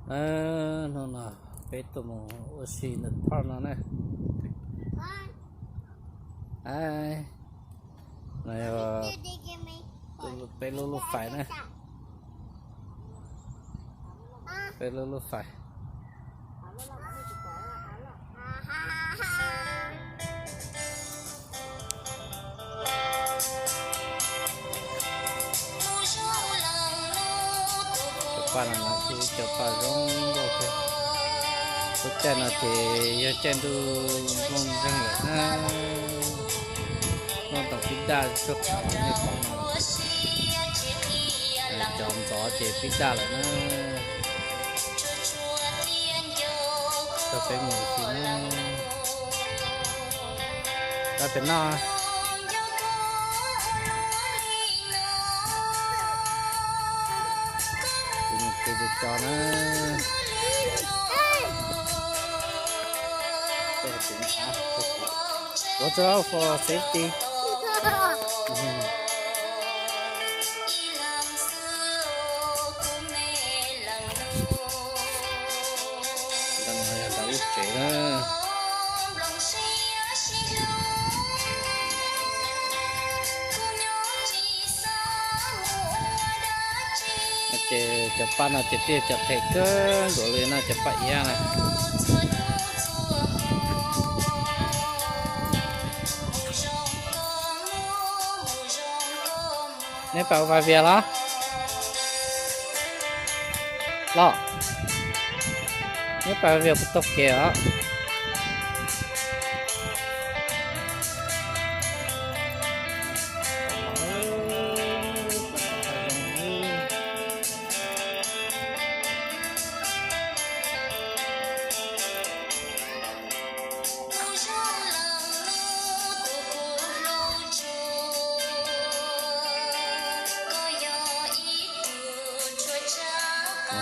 Hnub no peb tuaj mus ua si ntawm park no na. No yog peb lub lub fais na, peb lub lub fais. Cov paj no kuj cov paj zoo nkauj thiab. Lub caij no ces yog caij ntuj nplooj nkeeg lawm na. Noj tau pib daj tsuag qhov nej pom no. Cov ntxov ces pib daj lawm na. Coj peb mus ua si na. Coj peb noj. Tus mus tus tus cov na. What's up for safety? Ntawm no yog ntawm lub tsev na. Ces cov paj no ces twb yog cov phem kawg nkaus li no, cov paj iab na. Neb pab ua vias los? Los, neb pab ua vias kuv taug kev os.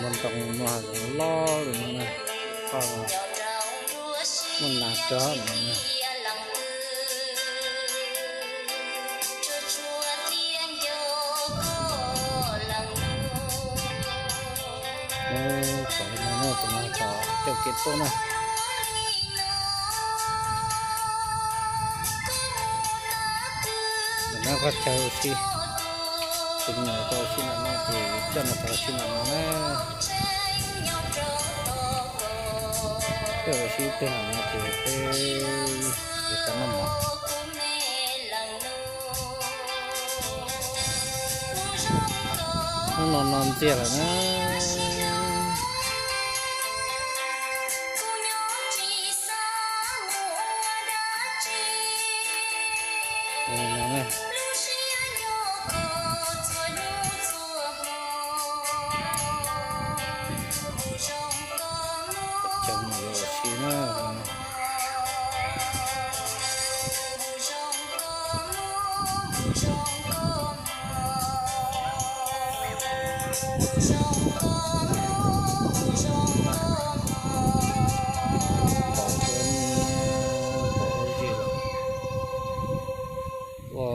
Muaj ntoo muaj loj li no na, muaj nas rog no na. Ub, tom no no, tom no tom coj kev tuaj na. Ntawm no qhov chaw ua si, tus me nyuam tau ua si ntawm no ces coj nws tau ua si ntawm no na. Coj ua si ib teg ntawm no ces peb yuav tau noj mov. Hnub no no ntxiag lawm na. Cov me nyuam yuav ua si na. Ua,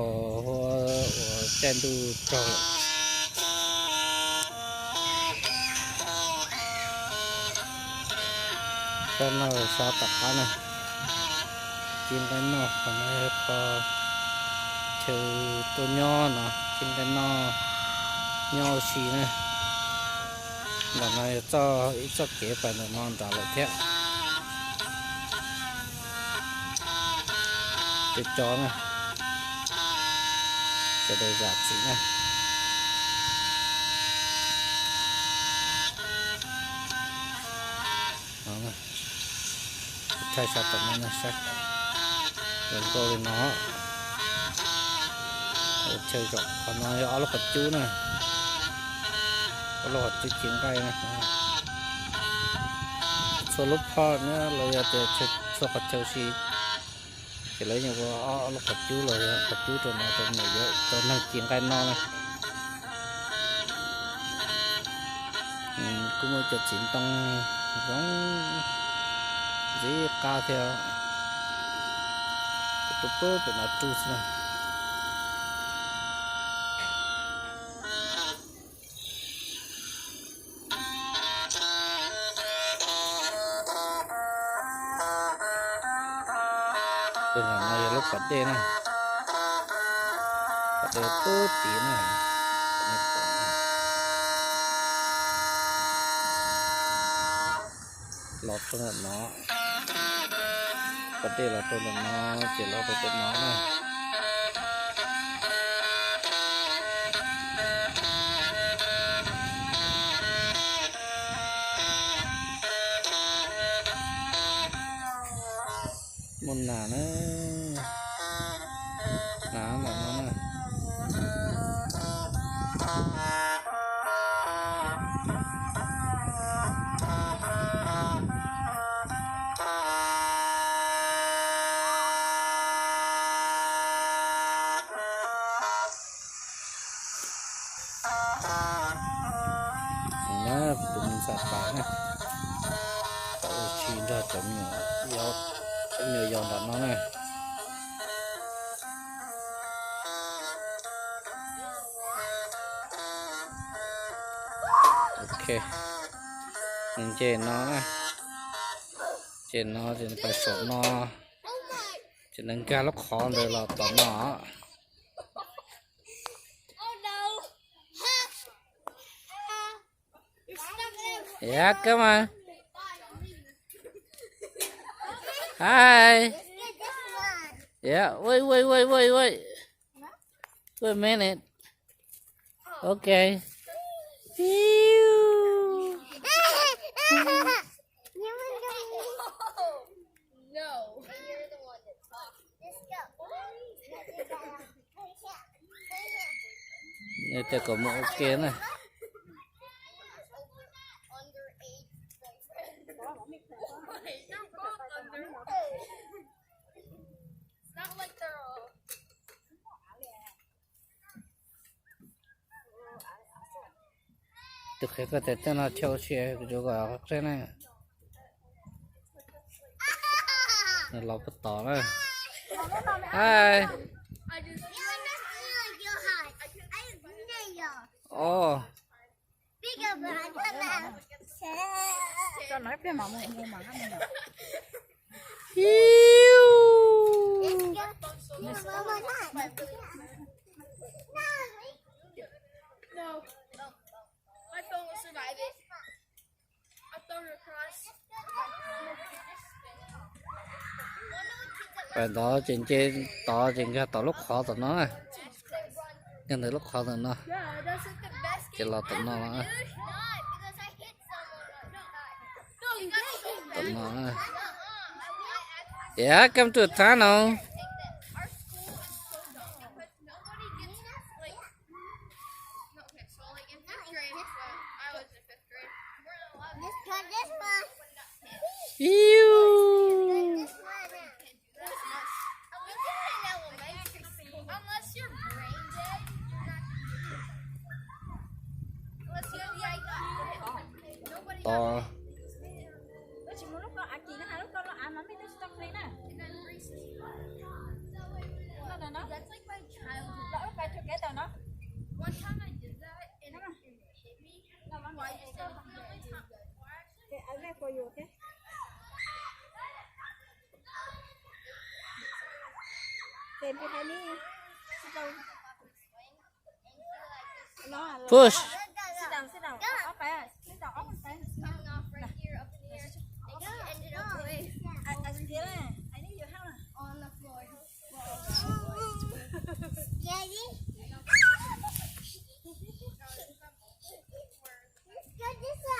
ua caij ntuj tsaug lawm. Sab no sab tom qab na, ci nqaij noj, qhov no yog qhov chaw tuaj nyob no, ci nqaij noj, nyob ua si na. Ntawm no yog txoj, ib txoj kev pais ntawm no nrad lawm thiab. Cov cov na, sawv daws zam txim na. Thaij sab tom no na saib, zoo nkauj li no. Chaw zaum qhov no yog ob lub qhov cub na, ob lub qhov cub ci nqaij na. Txhua lub phoj na los yog tias txhua qhov chaw si ces lawv yeej ua ob lub qhov cub los yog qhov cub rau no rau me nyuam yaus, rau neeg ci nqaij noj na. Kuj muaj cov txiv ntoo zoo ntxim qab thiab, kuj tuaj pem no rub xwb na. Ntawm no yog lub pas dej na, pas dej tub tid na. Los rau ntawm no, pas dej los rau ntawm no, ces los rau ntawm no na. Muaj nas na, nas ntawm no na. Tus me ntxhais tas na, tau ua si nrog cov me nyuam yaus nram no na. Ok, nws nce no na, nce no ces nws pais saum no, ces nws nkag lub qhov ntawd los tom no. Yeah, come on. Hi. Yeah, wait, wait, wait, wait, wait. Wait a minute. Okay. Phew. Nws tias kom mus ua ke na. Tus qhia koj tias tej no chaw ua si, kuv yuav kom qheb na. Nws los puag tod na. Hi. Oh. Hiu. Pais ntawd ces nce tod ces nkag tom lub qhov tom no, nkag ntawm lub qhov tom no, ces los tom no, tom no. Yeah, come to the tunnel. Hiu. Tod. Push.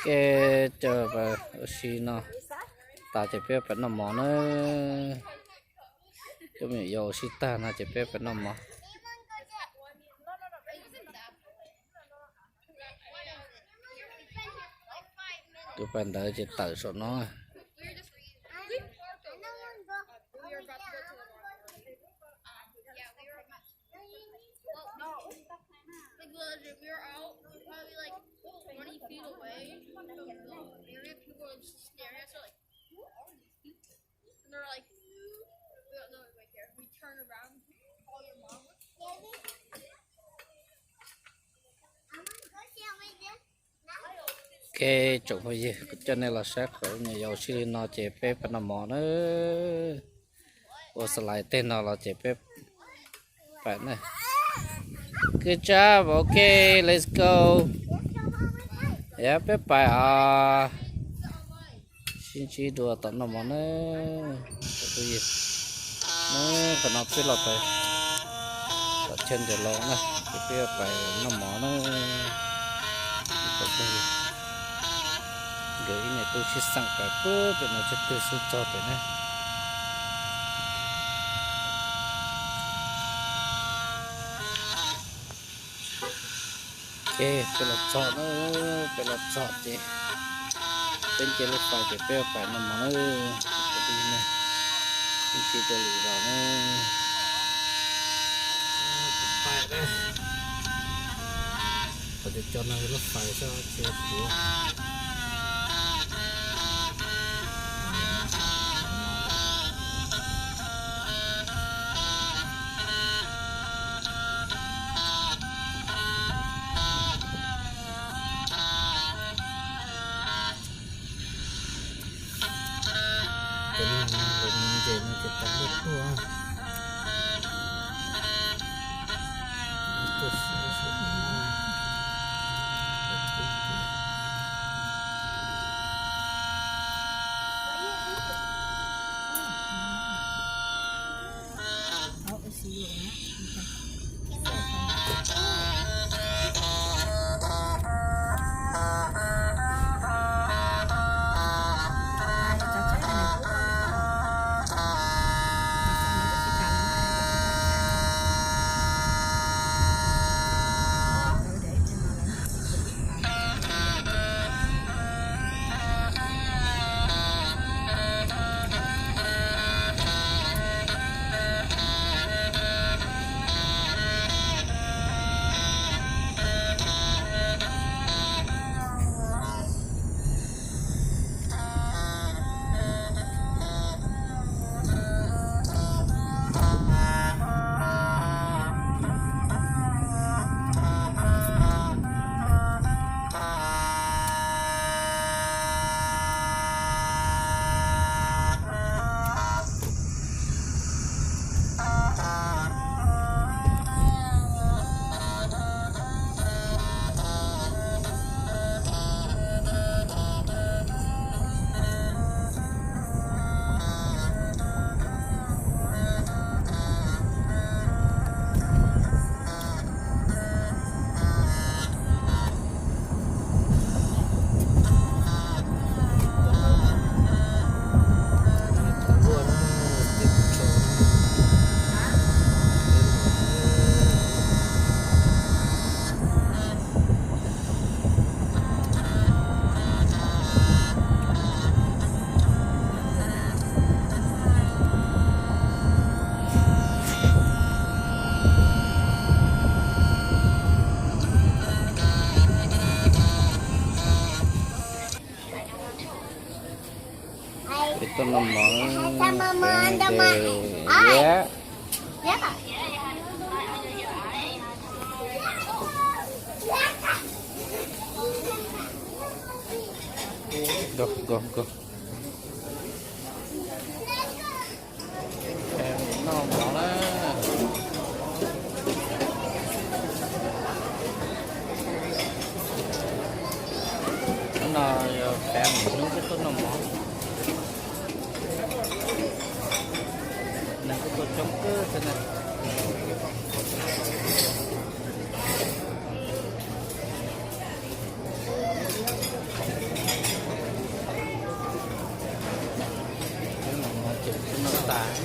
Ke cov ua si no tas ces peb pais noj mov na. Cov me nyuam yaus ua si tag no ces peb pais noj mov. Tus pais ntawd ces tawm saum no. Ok, tsoom phooj ywg, kuv coj nej los saib qhov me nyuam yaus ua si li no ces peb pais noj mov na. Ua slide tej no los ces peb pais na. Good job, ok, let's go. Yog peb pais os. Sib ntsib dua tom noj mov na. Nws qhov no peb los pais tom chaw ntawm los na, ces peb pais noj mov na. Nkawd ib niam tub sib xeem pais puag pem no, tsis twg xub txog pem na. Ok, peb los txog na, peb los txog ces peb nce lub fais ces peb pais noj mov na. Sib ntsib rau lwm zaus na. Qhov cov cov no lub fais xwb ces puav. Cov no lawv mus ntses no ces tau luaj tuaj. Peb tuaj noj mov, peb mus ntses. Go, go, go. Noj mov na. Hnub no yog peb mus hnub peb tuaj noj mov. Neeg kuj tuaj coob kawg thiab na. Peb mus no ces peb noj tas.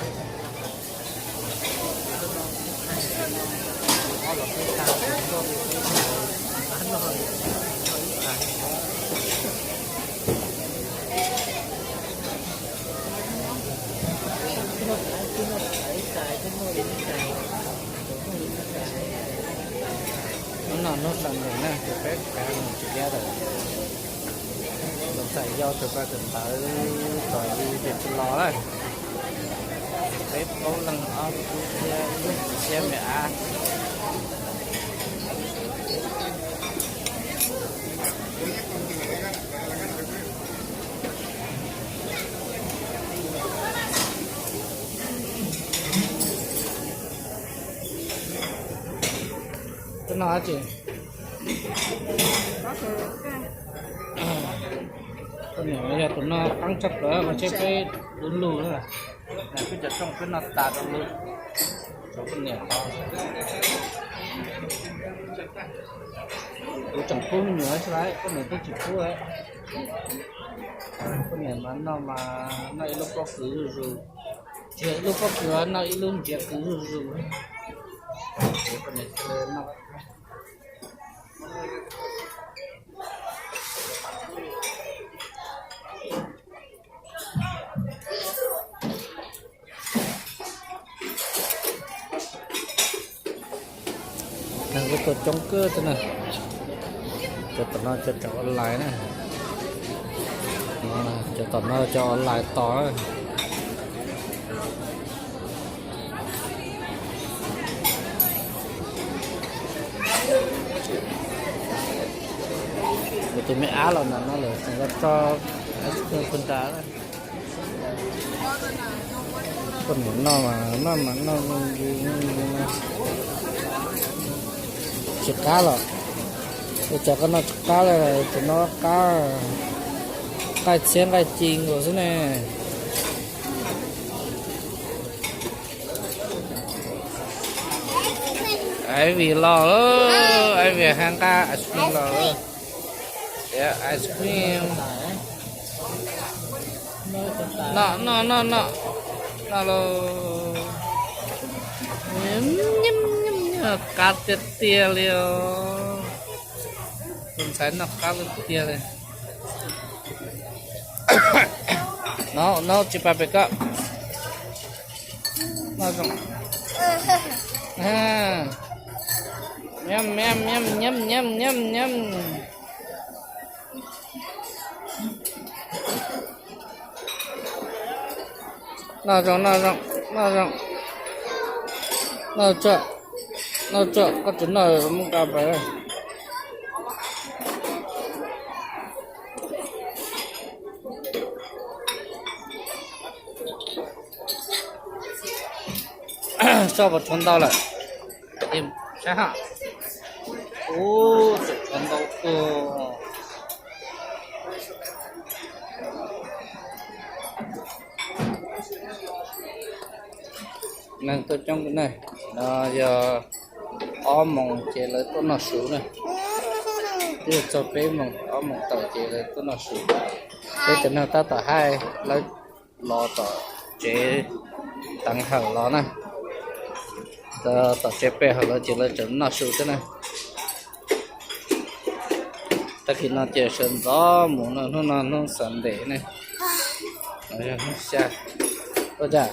Hnub no hnub Sunday na ces peb kav mus tsis liab lawm. Los txais yau rau peb tus ntawd kom li ces tsis los lawm. Peb plaub leeg ob tug thiab ib tug siab me ab. No dab tsi? Koj niam yog tus no qeeb tshaj plaws mas tseb peb lub lug na. Peb cov rooj peb noj tas rau lub, rau koj niam tau. Kuv tseem pub me nyuam tsis laiv, koj niam twb tsis pub lawm. Koj niam mas noj mas noj ib lub pob kws zuj zus, tsis yog ib lub pob kws, noj ib lub ntsiav kws zuj zus. Koj niam thiaj li noj. Neeg kuj tuaj coob kawg thiab na. Cov tom no cov online na. Cov tom no cov online tos. Kuv tus me ab los ntawm no lawm tseem los tso ice cream pag nrad. Koj niam noj mas noj mas noj tsis qab los. Ua cas koj noj tsis qab li, tsis noj qab, nqaij txhiab nqaij ci nkaus xwb ne. Ivy los, Ivy hais nqa ice cream los. Ice cream. Noj noj noj noj, noj lauj. Qab tiag tiag li os. Tus ntxhais noj qab tiag tiag li. No no, tsis pab pem koj. Noj zoo. Nyob nyob nyob nyob nyob nyob nyob. Noj zoo, noj zoo, noj zoo. Noj tsuag, noj tsuag, koj tsis noj muab nqa pais. Soj puas tshuav ntau lawm? Saib ha. Ub, tseem tshuav ntau kawg. Neeg tuaj coob ne, no yog ob moos ces lawv tuaj noj su na. Twb yog txog peb moos, ob moos tawm ces lawv tuaj noj su. Peb cov neeg tab tom haib, lawv los tom tsev teev hawm los na. Tom tsev pe hawm los ces lawv tseem noj su thiab na. Tag kis no ces sawv ntxov mus no, hnub no hnub Sunday ne, yog hnub xya. Ua cas